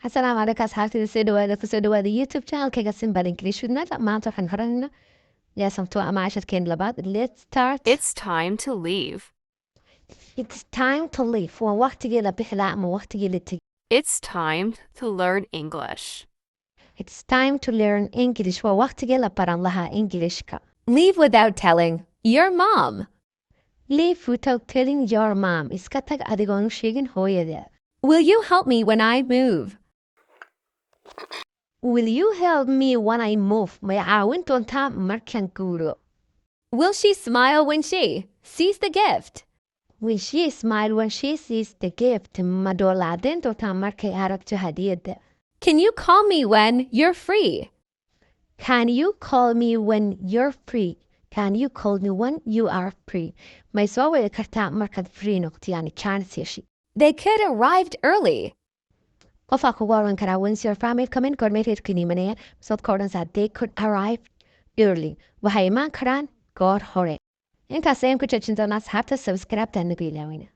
Asalaamu calaykum asxaabtayda, soo dhawaada, kusoo dhawaada YouTube channelkayga Simple English with Nada. Maanta waxaan horanaynaa lesson two ama casharkeen labaad. Let's start. It's time to leave. It's time to leave waa waqtigii la bixi lahaa ama waqtigii la tegi. It's time to learn English. It's time to learn English waa waqtigii la baran lahaa Englishka. Leave without telling your mom. Leave without telling your mom, iska tag adigoon u sheegin hooyada. Will you help me when I move? Will you help me when I move? Ma i caawin doontaa markaan guuro? Will she smile when she sees the gift? Will she smile when she sees the gift? Ma dhoola-caddayn doontaa markay aragto hadiyadda? Can you call me when you're free? Can you call me when you're free? Can you call me when you are free? Ma isoo wici kartaa markaad free noqoto, yani chance yeshi? They could arrived early. Qofaa kugu oran karaa, "When's your family coming?" Goormay reerkiin imanayaan? Misood ka odhanaysaa, "They could arrive early." Waxay imaan karaan goor hore. Intaas ayaan ku joojin doonaa asxaabta. Subscribe-ta nagu ilaawina.